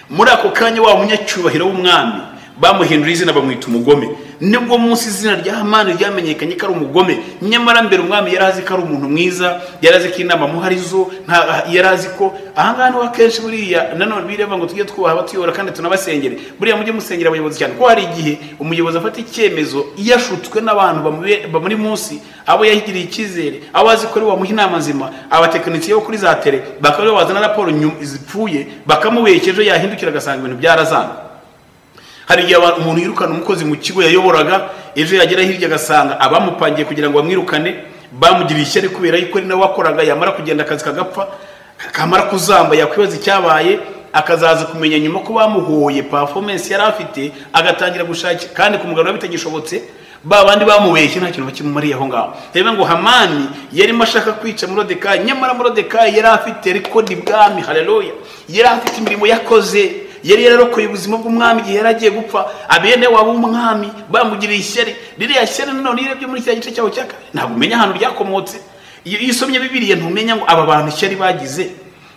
Muri ako kanya wa munyacyubahiro w'umwami bamuhindura izina bamwita umugome. Nibwo munsi izina rya Hamani ryamenyekanye ko ari umugome. Nyamara mbere umwami yari azi ko ari umuntu mwiza, yari azi ko inama muharizo, yari azi ko ahangaha niho akenshi buriya nanone bireba ngo tujye twubaha abatuyobora kandi tunabasengere. Buriya mujye musengera abayobozi cyane, kuko hari igihe umuyobozi afata icyemezo yashutswe n'abantu bamuri munsi, abo yahigiriye icyizere, abo azi ko ari bamuha inama nzima, abatekinisiye bo kuri za tele bakaba bazana raporo zipfuye bakamubeshya, ejo yahindukira agasanga ibintu byarazana. Hari igihe umuntu yirukana umukozi mu kigo yayoboraga, ejo yagera hirya agasanga abamupangiye kugira ngo bamwirukane bamugiriye ishyari kubera yuko ari nawe wakoraga, yamara kugenda akazi kagapfa, kamara kuzamba yakwibaza icyabaye, akazaza kumenya nyuma ko bamuhoye performance yari afite, agatangira gushaka kandi kumugarura bitagishobotse. Ba bandi bamubeshye nta kintu bakimumariye aho ngaho. Reba ngo Hamani yarimo ashaka kwica Moridekayi, nyamara Moridekayi yari afite rekodi bwami. Haleluya. Yari afite imirimo yakoze, yari yararokoye ubuzima bw'umwami igihe yari agiye gupfa, abene wabo umwami bamugiriye ishyari. Ririya shyari nanone iyo urebye muri kiriya gice cyaho cya kabiri ntabwo umenya ahantu ryakomotse. Iyo usomye Bibiliya ntumenya ngo aba bantu ishyari bagize,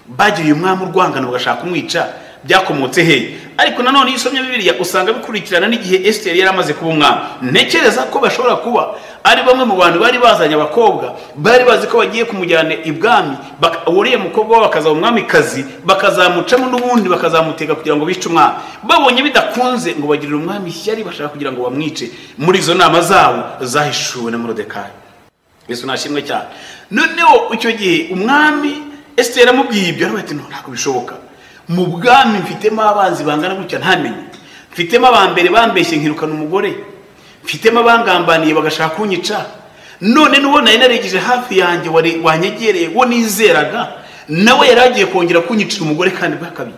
bagiriye umwami urwangano bagashaka kumwica, byakomotse he? Ariko nanone iyo usomye Bibiliya usanga bikurikirana n'igihe Esiteri yari amaze kuba umwami. Ntekereza ko bashobora kuba ari bamwe mu bantu bari bazanye abakobwa bari bazi ko bagiye kumujyana ibwami, uriya mukobwa wabo akazaba umwamikazi, bakazamucamo n'ubundi bakazamutega kugira ngo bice umwami. Babonye bidakunze ngo bagirire umwami ishyari, bashaka kugira ngo bamwice. Muri izo nama zabo zahishuwe na Moridekayi. Yesu nashimwe cyane. Noneho icyo gihe umwami Esiteri amubwiye ibyo, aravuga ati ntabwo bishoboka, mu bwami mfitemo abanzi bangana gutya ntamenye, mfitemo abambere bambeshye nkirukana umugore, mfitemo abangambaniye bagashaka kunyica, none n'uwo nari naregeje hafi yanjye wanyegereye wo nizeraga nawe yari agiye kongera kunyicira umugore kandi bwakabi.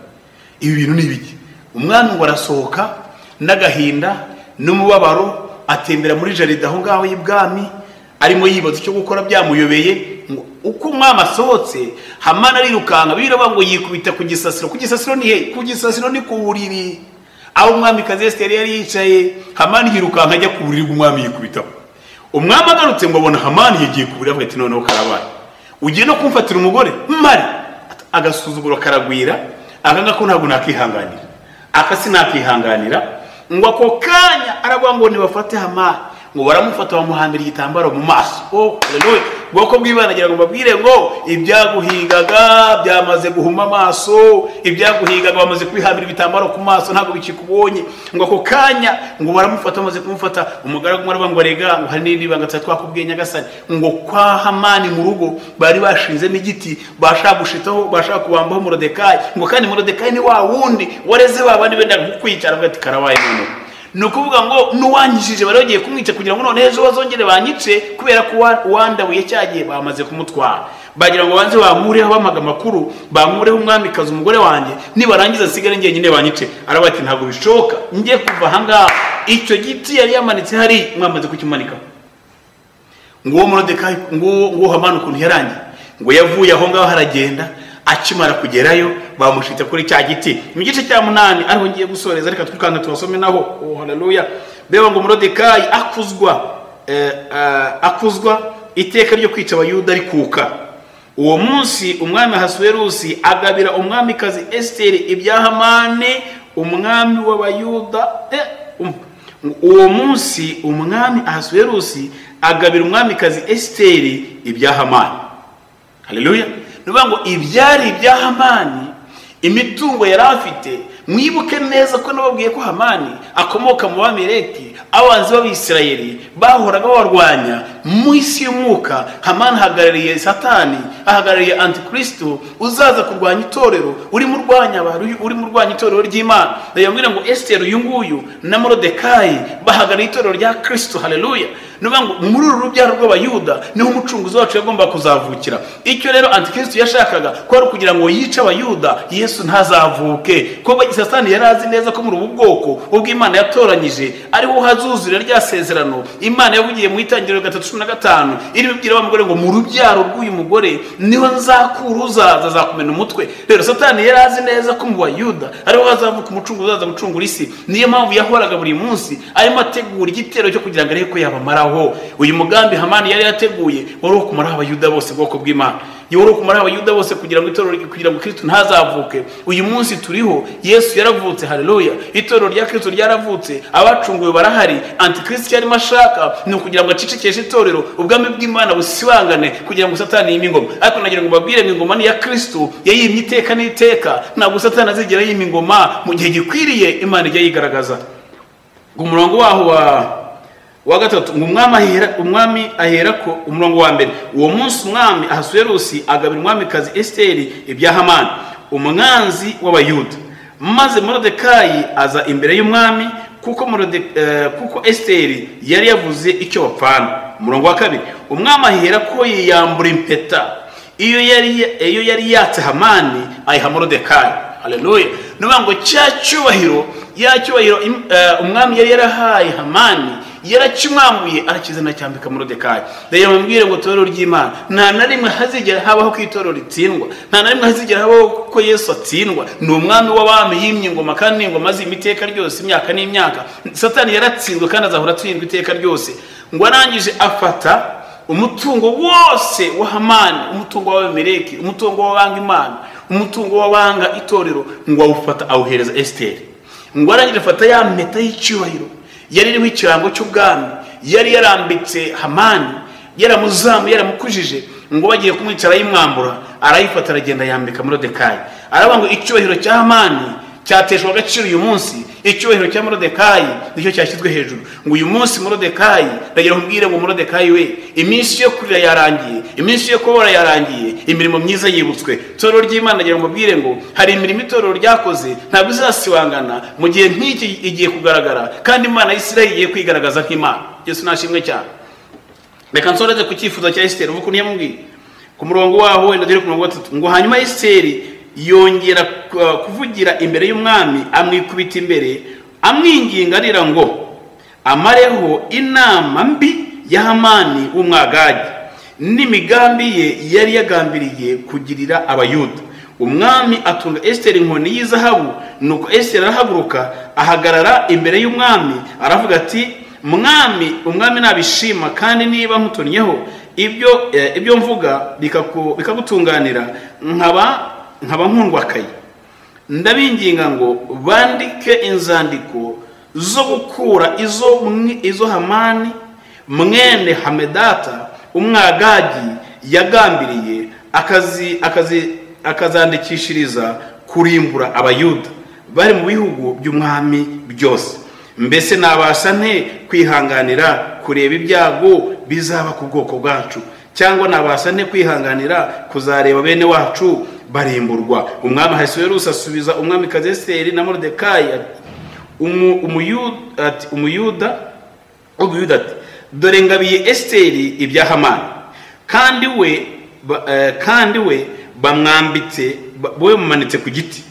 Ibi bintu ni ibiki? Umwami ngo arasohoka n'agahinda n'umubabaro, atembera muri jaride aho ngaho y'ibwami, arimo yibaza icyo gukora byamuyobeye. Uko umwami asohotse, Hamani arirukanka, biraba ngo yikubita ku gisasiro. Ku gisasiro ni he? Ku gisasiro ni ku buriri aho umwamikazi Esiteri yari yicaye. Hamani yirukanka ajya ku buriri bw'umwami yikubitaho. Umwami agarutse ngo abona Hamani yagiye ku buriri, avuga ati noneho karabaye, ugiye no kumfatira umugore mari. Agasuzuguro karagwira, aka ngako ntabwo nakihanganira, aka sinakihanganira. Ngo ako kanya aravuga ngo nibafate Hamani, ngo baramufata bamuhambira igitambaro mu maso. Oh haleluya! Bwoko bw'Imana, agira ngo mbabwire ngo ibyaguhigaga byamaze guhuma amaso, ibyaguhigaga bamaze kwihambira ibitambaro ku maso, ntabwo bikikubonye. Ngo ako kanya ngo baramufata, bamaze kumufata, umugaragu umwe aravuga ngo rega, ngo hari n'irindi banga twakubwiye Nyagasani, ngo kwa Hamani mu rugo bari bashinzemo igiti bashaka gushitaho, bashaka kubambaho Moridekayi, ngo kandi Moridekayi ni wa wundi wareze ba bandi benda kukwica. Aravuga ati karabaye noneho. Ni ukuvuga ngo n'uwanyijije bari bagiye kumwica kugira ngo none ejo bazongere banyice, kubera ko uwandabuye cyagiye bamaze kumutwara. Bagira ngo banze bankureho, bamaga amakuru, bankureho umwamikazi umugore wanjye, nibarangiza nsigare njyenyine banyice. Aravuga ati ntabwo bishoboka, njye kuva aha ngaha. Icyo giti yari yamanitse hari mwamaze kukimanika. Nguwo Moridekayi, nguwo Hamani ukuntu yarangiye, ngo yavuye aho ngaho aragenda. Akimara kugerayo bamushitse kuri cya giti. Mu gice cya 8 ariho ngiye gusoreza, reka twikanga tubasome naho. Oh haleluya! Beba ngo Moridekayi akuzwa iteka ryo kwica abayuda rikuka. Uwo munsi umwami Ahasuwerusi agabira umwamikazi Esiteri ibya Hamani umwami w'abayuda. Uwo munsi umwami Ahasuwerusi agabira umwamikazi Esiteri ibya Hamani. Haleluya! Nuvuga ngo ibyari ibya Hamani, imitungo yari afite. Mwibuke neza ko nababwiye ko Hamani akomoka mu Bameleki, abanzi b'Abisirayeli bahoraga babarwanya mu isi y'umwuka. Hamani ahagarariye Satani, ahagarariye Antikristo uzaza kurwanya itorero, urimo urwanya abantu, urimo urwanya itorero ry'Imana. Ndababwira ngo Esiteri uyu nguyu na Moridekayi bahagarariye itorero rya Kristo. Haleluya! Nuvuga ngo muri uru rubyaro rw'Abayuda niho umucunguzi wacu yagomba kuzavukira. Icyo rero Antikristo yashakaga ko ari kugira ngo yice Abayuda, Yesu ntazavuke. Ko Satani yari azi neza ko muri ubu bwoko ubwo Imana yatoranyije ariho hazuzurira rya sezerano Imana yavugiye mu Itangiriro 3:15, irimo ibwira wa mugore ngo mu rubyaro rw'uyu mugore niho nzakura uzaza azakumena umutwe. Rero Satani yari azi neza ko mu Bayuda ariho hazavuka umucunguzi uzaza gucungura isi. Niyo mpamvu yahoraga buri munsi arimo ategura igitero cyo kugira ngo arebe ko yabamaraho. Uyu mugambi Hamani yari yateguye wari uwo kumaraho Abayuda bose, bwoko bw'Imana, wari uwo kumaraho Abayuda bose kugira ngo itorero, kugira ngo Kristo ntazavuke. Uyu munsi turiho, Yesu yaravutse. Haleluya! Itorero rya Kristo ryaravutse, abacunguwe barahari. Antikristo yarimo ashaka ni ukugira ngo acicikeshe itorero, ubwami bw'Imana busibangane, kugira ngo Satani yime ingoma. Ariko nagira ngo mbabwire ngo ingoma ni ya Kristo, yayimye iteka n'iteka. Ntabwo Satani azigera yima ingoma, mu gihe gikwiriye Imana ijya yigaragaza. Umurongo waho wa 3 ngo umwami ahera ko umurongo wa 1. Uwo munsi umwami Ahasuwerusi agabira umwamikazi Esiteri ibya Hamani umwanzi w'Abayuda. Maze Moridekayi aza imbere y'umwami, kuko Esiteri yari yavuze icyo bapfana. Umurongo wa 2 umwami ahera ko yiyambura impeta iyo yari yatse Hamani ayiha Moridekayi. Haleluya! Nuvuga ngo cya cyubahiro, ya cyubahiro umwami yari yarahaye Hamani yarakimwambuye, arakizana cyambika Moridekayi. Rero mubwire ngo itorero ry'Imana nta na rimwe hazigera habaho ko itorero ritsindwa, nta na rimwe hazigera habaho ko Yesu atsindwa. Ni umwami w'abami, yimye ingoma kandi ingoma z'iteka ryose, imyaka n'imyaka. Satani yaratsinzwe kandi azahora atsindwa iteka ryose. Ngo arangije afata umutungo wose wa Hamani, umutungo w'Abameleki, umutungo w'abanga Imana, umutungo w'abanga itorero, ngo awufata awuhereza Esiteri. Ngo arangije afata ya mpeta y'icyubahiro yari iriho ikirango cy'ubwami yari yarambitse Hamani, yaramuzamu, yaramukujije, ngo bagiye kumwica arayimwambura, arayifata aragenda yambika Moridekayi. Aravuga ngo icyubahiro cya Hamani cyateshwa agaciro uyu munsi, icyubahiro cya Moridekayi nicyo cyashyizwe hejuru. Ngo uyu munsi Moridekayi, ndagira nkubwire ngo Moridekayi we, iminsi yo kurira yarangiye, iminsi yo kubora yarangiye, imirimo myiza yibutswe. Itorero ry'Imana ndagira nkubwire ngo hari imirimo itorero ryakoze ntabwo izasibangana mu gihe nk'iki igiye kugaragara, kandi Imana ya Isirayeli igiye kwigaragaza nk'Imana. Yesu nashimwe cyane. Reka nsoreze ku cyifuzo cya Esiteri, uvuga ukuntu yamubwiye ku murongo waho, wenda dore ku murongo wa 3, ngo hanyuma Esiteri yongera kuvugira imbere y'umwami, amwikubita imbere, amwinginga arira ngo amareho inama mbi ya Hamani w'umwagagi n'imigambi ye yari yagambiriye kugirira Abayuda. Umwami atunga Esiteri inkoni y'izahabu. Nuko Esiteri arahaguruka ahagarara imbere y'umwami, aravuga ati mwami, umwami nabishima, kandi niba nkutonyeho ibyo mvuga bikagutunganira, nkaba nkundwakaye, ndabinginga ngo bandike inzandiko zo gukura izo Hamani mwene Hamedata umwagagi yagambiriye, akazandikishiriza kurimbura Abayuda bari mu bihugu by'umwami byose. Mbese nabasha nte kwihanganira kureba ibyago bizaba ku bwoko bwacu, cyangwa nabasha nte kwihanganira kuzareba bene wacu barimburwa? Umwami Ahasuwerusi asubiza umwamikazi Esiteri na Moridekayi Umuyuda ati dore ngabiye Esiteri ibya Hamani, kandi we bamwambitse, we mumanitse ku giti,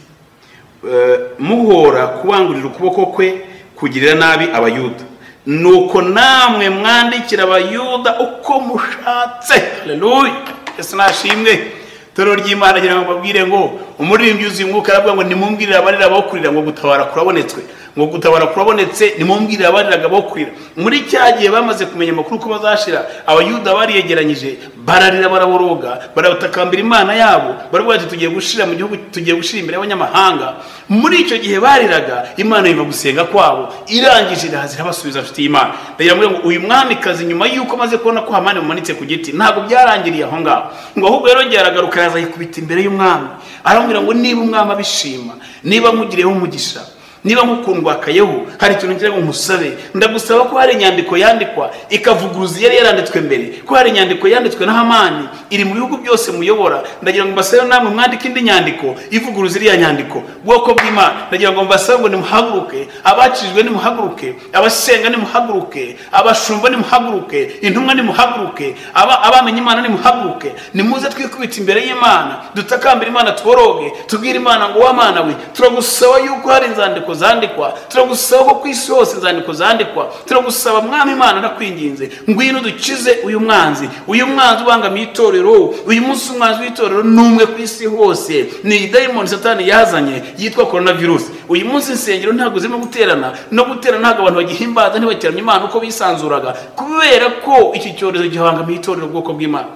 muhora kubangurira ukuboko kwe kugirira nabi Abayuda. Nuko namwe mwandikira Abayuda uko mushatse. Haleluya, Yesu nashimwe. Itorero ry'Imana agira ngo mbabwire ngo umuririmbyi yuzuye umwuka aravuga ngo nimumbwirire abarira abokurira ngo gutabara kurabonetswe, ngo gutabara kurabonetse, nimumbwirire abariraga abokurira. Muri cya gihe bamaze kumenya amakuru ko bazashira, Abayuda bariyegeranyije, bararira, baraboroga, baratakambira Imana yabo, baravuga ati tugiye gushira mu gihugu, tugiye gushira imbere y'abanyamahanga. Muri icyo gihe bariraga, Imana yumva gusenga kwabo, irangije iraza irabasubiza. Afite Imana. Ndagira ngo uyu mwamikazi nyuma yuko amaze kubona ko Hamani mumanitse ku giti, ntabwo byarangiriye aho ngaho, ngo ahubwo yarongera aragaruka araza yikubita imbere y'umwami, aramubwira ngo niba umwami abishima, niba nkugiriyeho umugisha, niba nkukundwakayeho, hari ikintu ngira ngo nkusabe. Ndagusaba ko hari inyandiko yandikwa ikavuguruza yari yaranditswe mbere, ko hari inyandiko yanditswe na Hamani iri mu bihugu byose muyobora. Ndagira ngo mbasabe namwe mwandike indi nyandiko ivuguruza iriya nyandiko. Bwoko bw'Imana, ndagira ngo mbasabe ngo nimuhaguruke, abakijijwe nimuhaguruke, abasenga nimuhaguruke, abashumba nimuhaguruke, intumwa nimuhaguruke, abamenye Imana nimuhaguruke, nimuze twikubita imbere y'Imana, dutakambira Imana, tuboroge, tubwire Imana ngo wa Mana we, turagusaba yuko hari inzandiko zandikwa, turagusaba ko ku isi hose inzandiko zandikwa, turagusaba mwami Imana ndakwinginze, ngwino dukize uyu mwanzi, uyu mwanzi ubangamiye itorero. Uyu munsi umwanzi w'itorero ni umwe ku isi hose, ni dayimoni Satani yazanye yitwa coronavirus. Uyu munsi insengero ntabwo zirimo guterana, no guterana ntabwo abantu bagihimbaza, ntibakiramya Imana uko bisanzuraga, kubera ko iki cyorezo gihangamiye itorero ubwoko bw'Imana.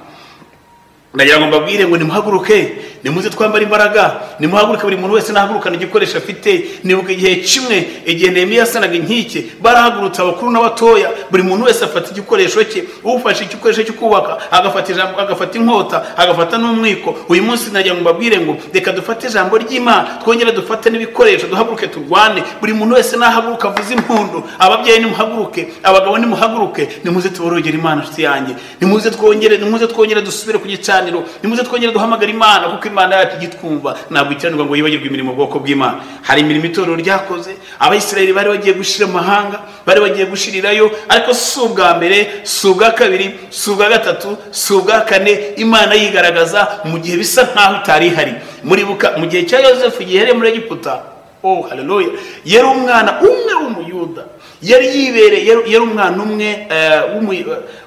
Ndagira ngo mbabwire ngo nimuhaguruke, nimuze twambara imbaraga, nimuhaguruke, buri muntu wese nahagurukana igikoresho afite. Nibuka igihe kimwe igihe Nehemiya yasanaga inkike, barahagurutse abakuru n'abatoya, buri muntu wese afata igikoresho cye, ufashe igikoresho cyo kubaka agafata ijambo, agafata inkota, agafata n'umwiko. Uyu munsi ndagira ngo mbabwire ngo reka dufate ijambo ry'Imana, twongere dufate n'ibikoresho, duhaguruke turwane. Buri muntu wese nahaguruka avuze impundu, ababyeyi nimuhaguruke, abagabo nimuhaguruke, nimuze tuborogere Imana nshuti yanjye, nimuze twongere, nimuze twongere dusubire ku gicaniro, nimuze twongere duhamagara Imana, kuko Imana yacu igitwumva, ntabwo ikiranirwa ngo yibagirwe imirimo bwoko bw'Imana. Hari imirimo itorero ryakoze, Abayisiraheli bari bagiye gushira amahanga, bari bagiye gushirirayo, ariko si ubwa mbere, si ubwa kabiri, si ubwa gatatu, si ubwa kane, Imana yigaragaza mu gihe bisa nkaho itari ihari. Muribuka mu gihe cya Yosefu igihe yari muri Egiputa, oh haleluya, yari umwana umwe w'Umuyuda, yari yibereye, yari umwana umwe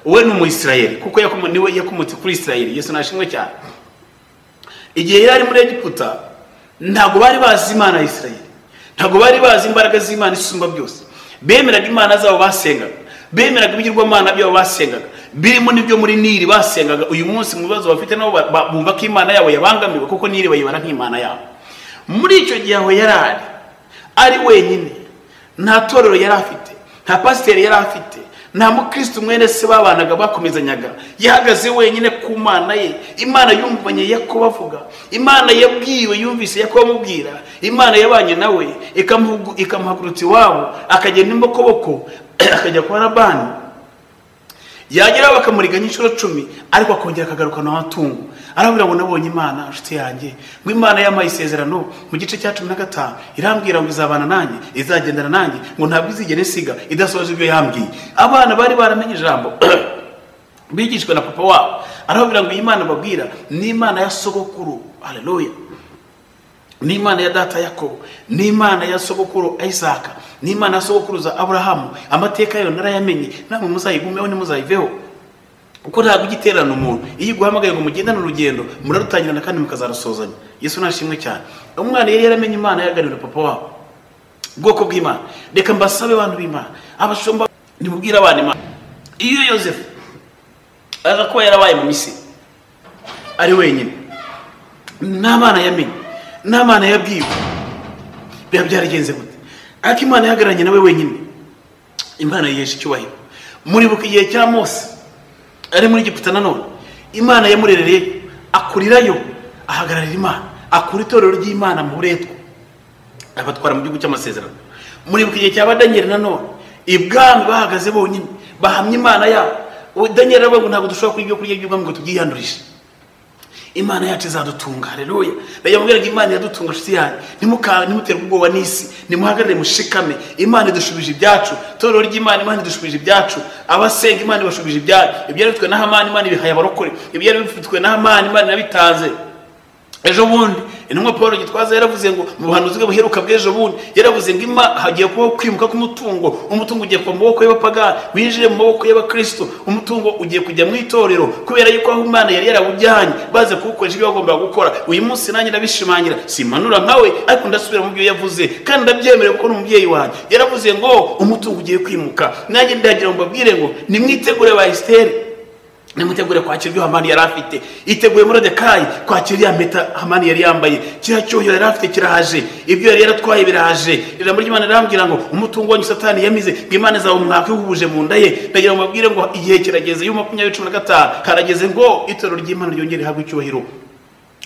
we n'Umuyisiraheli, kuko niwe yakomotse kuri Isiraheli. Yesu nashimwe cyane. Igihe yari muri Egiputa ntabwo bari bazi Imana ya Isiraheli, ntabwo bari bazi imbaraga z'Imana isumba byose. Bemeraga imana zabo basengaga, bemeraga ibigirwamana byabo basengaga, birimo n'ibyo muri Nili basengaga. Uyu munsi mu bibazo bafite nabo bumva ko Imana yabo yabangamiwe, kuko Nili bayibara nk'Imana yabo. Muri icyo gihe aho yari ari, Ari wenyine, nta torero yari afite, nta pasiteri yari afite, nta mukristo mwene se babanaga bakomezanyaga. Yahagaze wenyine ku Mana ye. Imana yumvanye Yakobo avuga, Imana yabwiwe yumvise Yakobo amubwira, Imana yabanye nawe ikamuhagurutsa iwabo, akagenda imbokoboko akajya kwa Labani, yageraho bakamuriganya inshuro 10, ariko akongera akagarukana amatungo. Arabwira ngo nabonye Imana inshuti yanjye, ngo Imana yampaye isezerano mu gice cya 15, irambwira ngo izabana nanjye, izagendana nanjye, ngo ntabwo izigera insiga idasohoje ibyo yambwiye. Abana bari baramenye ijambo bigishwa na papa wabo. Arababwira ngo Imana babwira ni Imana ya sogokuru, haleluya, ni Imana ya data Yakobo, ni Imana ya sogokuru Isaka, ni Imana ya sogokuruza Aburahamu. Amateka yayo narayamenye, namwe muzayigumeho ntimuzayiveho. Kuko ntabwo ugiterana umuntu, iyo iguhamagaye ngo mugendane urugendo murarutangirana kandi mukazarusozanya. Yesu nashimwe cyane. Umwana yari yaramenye Imana yaganira papa wabo. Ubwoko bw'Imana, reka mbasabe abantu b'Imana, abashumba nimubwire abana Imana. Iyo Yosefu aza kuba yarabaye mu Misiri ari wenyine, n'abana yamenye, n'Imana yabwiwe, biba byaragenze gute? Ariko Imana yahagararanye nawe wenyine, Imana yihesha icyubahiro. Muribuka igihe cya Mose ari muri Egiputa nanone, Imana yamurereye akurirayo, ahagararira Imana, akura itorero ry'Imana mu buretwa, abatwara mu gihugu cy'amasezerano. Muribuka igihe cya Daniel nanone, ibwami bahagaze bonyine bahamya Imana yabo. Daniel aravuga ngo ntabwo dushobora kurya ibyo kurya by'ubwami ngo tubyiyandurishe, Imana yacu izadutunga. Haleluya. Ndayamubwira ngo Imana iradutunga inshuti yanjye, ntimuterwe ubwoba n'isi, nimuhagarare mushikame. Imana idushubije ibyacu, itorero ry'Imana Imana idushubije ibyacu, abasenga Imana ibashubije ibyacu. Ibyari bifitwe na Hamani Imana ibihaye abarokore, ibyari bifitwe na Hamani Imana irabitanze. Ejo bundi intumwa Paul Gitwaza yaravuze ngo mu buhanuzi bwe buheruka bw'ejo bundi, yaravuze ngo ima hagiye kubaho kwimuka k'umutungo, umutungo ugiye kuva mu maboko y'abapagani winjire mu maboko y'abakristo, umutungo ugiye kujya mu itorero, kubera yuko aho Imana yari yarawujyanye baze kuwukoresha ibyo bagombaga gukora. Uyu munsi nanjye ndabishimangira, simanura nkawe, ariko ndasubira mu byo yavuze kandi ndabyemerewe kuko ni umubyeyi wanjye. Yaravuze ngo umutungo ugiye kwimuka, nanjye ndagira ngo mbabwire ngo nimwitegure ba Esiteri, nimutegure kwakira ibyo Hamani yari afite. Iteguye Moridekayi kwakira ya mpeta Hamani yari yambaye, kiriya cyuhiro yari afite kiraje, ibyo yari yaratwaye biraje. Ijambo ry'Imana rirambwira ngo umutungo wanyu Satani yamize, ngo Imana izawumwaka ihubuje mu nda ye. Ndagira ngo mbabwire ngo igihe kirageze, y'u 2015 karageze ngo itorero ry'Imana ryongere rihabwe icyubahiro.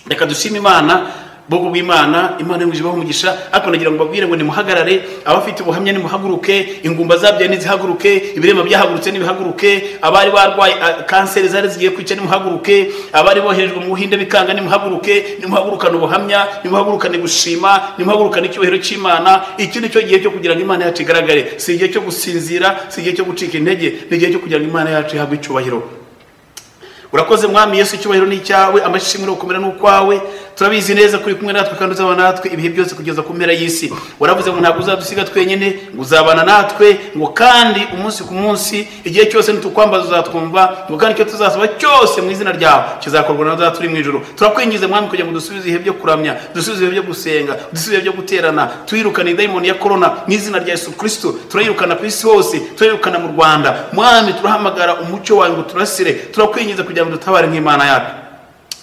Reka dushime Imana, bwoko bw'Imana, Imana yo mu ijuru ibahe umugisha. Ariko nagira ngo mbabwire ngo nimuhagarare, abafite ubuhamya nimuhaguruke, ingumba zabyaye nizihaguruke, ibirema byahagurutse nibihaguruke, abari barwaye kanseri zari zigiye kwica nimuhaguruke, abari boherejwe mu Buhinde bikanga nimuhaguruke, nimuhagurukane ubuhamya, nimuhagurukane gushima, nimuhagurukane icyubahiro cy'Imana. Iki ni cyo gihe cyo kugira ngo Imana yacu igaragare, si igihe cyo gusinzira, si igihe cyo gucika intege, ni igihe cyo kugira ngo Imana yacu ihabwe icyubahiro. Urakoze Mwami Yesu, icyubahiro ni icyawe, amashimwe n'ugukomera ni ukwawe. Turabizi neza kuri kumwe natwe kandi uzabana natwe ibihe byose kugeza ku mpera y'isi. Waravuze ngo ntabwo uzadusiga twenyine, ngo uzabana natwe, ngo kandi umunsi ku munsi igihe cyose nitukwambaza uzatwumva, ngo kandi icyo tuzasaba cyose mu izina ryawe kizakorwa na Data uri mu ijuru. Turakwingize Mwami kugira ngo dusubize ibihe byo kuramya, dusubize ibihe byo gusenga, dusubize ibihe byo guterana, twirukane idayimoni ya corona mu izina rya Yesu Kristo. Turayirukana ku isi hose, turayirukana mu Rwanda. Mwami turahamagara umucyo wawe ngo turasire. Turakwingize kugira ngo dutabare nk'Imana yacu.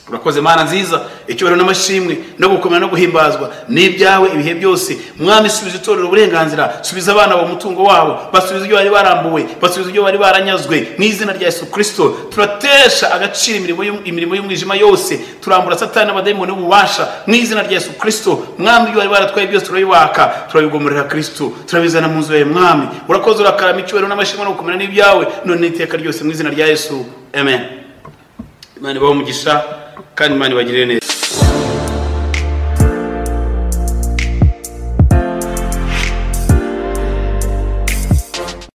Urakoze Mana nziza, icyubahiro n'amashimwe no gukomera no guhimbazwa n'ibyawe ibihe byose. Mwami subiza itorero uburenganzira, subiza abana bo mutungo wabo, basubiza ibyo bari barambuwe, basubiza ibyo bari baranyazwe mu izina rya Yesu Kristo. Turatesha agaciro imirimo y'umwijima yose, turambura Satani n'abadayimoni b'ububasha mu izina rya Yesu Kristo. Mwami ibyo bari baratwaye byose turabibaka, turabigomorera Kristo, turabizana mu nzu yawe Mwami. Urakoze, urakarama, icyubahiro n'amashimwe no gukomera n'ibyawe none iteka ryose mu izina rya Yesu. Amen. Imana ibahe umugisha kandi Imana ibagirire neza.